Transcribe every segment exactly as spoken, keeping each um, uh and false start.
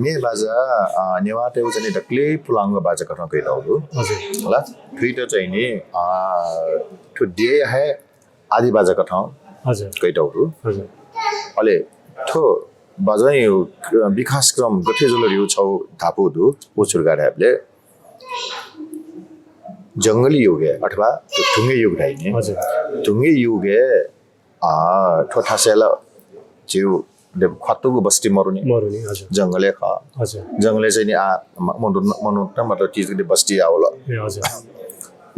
म्ये बाजा, अ, नेवाःतय्गु चाहिँ नि दकले पुलांगु बाजा कथं कयातःगु दु। हजुर। होला, थुइत चाहिँ नि, अ, थ्व देय् हे आदि बाजा कथं हजुर। कयातःगु दु। हजुर। अले थ्व बाजाया, अ, विकासक्रम गथे जुल धइगु छगू धापू दु, व छु धकाः धायेबलय् जंगली युगय् अथवा धुंगे युग धाइ नि। हजुर। धुंगे युगय्, अ, थ्व थासय् ला झीगु ख्वातुगु बस्ती मरुनि। मरुनि, हजुर। जंगलय् खः। हजुर। जंगलय् चाहिँ नि आ, म-, मनु-, मनुत मतलब चिज बस्ती आवल। ए, हजुर।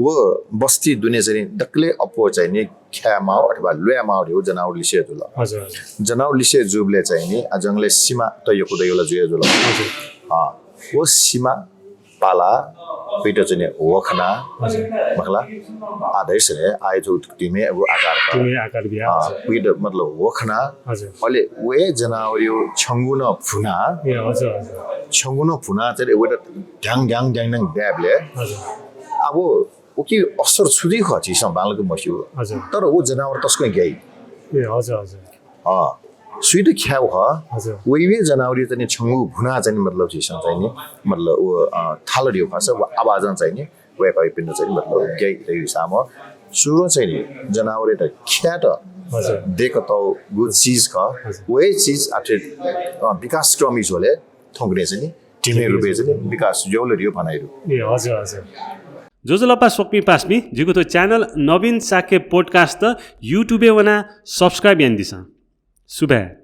व बस्ती दुने चाहिँ नि दकले अप्वः चाहिँ नि ख्याये माःगु अथवा ल्वाये माःगु धइगु जनावर लिसे जुल। हजुर, हजुर। जनावर लिसे जूबलय् चाहिँ नि आ जंगलय् सिमा त यक्व दइगु ला जुया जुल। हजुर। अ, व सिमा पाला, वइत चाहिँ नि वखना, हजुर। मखला, आ धइसले आइ थ्व तिमे व आकार का। तिमे आकार बिया, अ, हजुर। वइत मतलब वखना, हजुर। अले व जनावरया छंगु नं भुना, ए, हजुर, हजुर। छंगु नं भुना चाहिँ वइत ढ्याङ ढ्याङ ढ्याङ ढ्याङ ब्याबले। हजुर। अब उकी असर छु दइ खः झीसं बांलाक मस्यू। हजुर। तर व जनावर तसकं ग्याइ। ए, हजुर, हजुर। अ, सुइत ख्याउ खः। हजुर। वइ व जनावरया चाहिँ नि छंगु भुना चाहिँ नि मतलब झीसं चाहिँ नि मतलब व, अ, थाल धइगु खःसा व आवाजं चाहिँ नि वय्कःपिन्त चाहिँ नि मतलब ग्याइ धइगु हिसाबं सुरुं चाहिँ नि जनावरयात ख्यायेत हजुर। दय्कातःगु चिज खः। हजुर। व हे चिज आः थ्व, अ, विकासक्रम झ्वलय् थौंकन्हय् चाहिँ नि धिमे रूपय् चाहिँ नि विकास जुल धइगु भनाइ दु। ए, हजुर, हजुर। ज्वजलपा स्वकुमि पासापिं, जिगु थ्व channel नवीन शाक्य podcast YouTube-य् वनाः subscribe यानादिसँ। सुभाय्।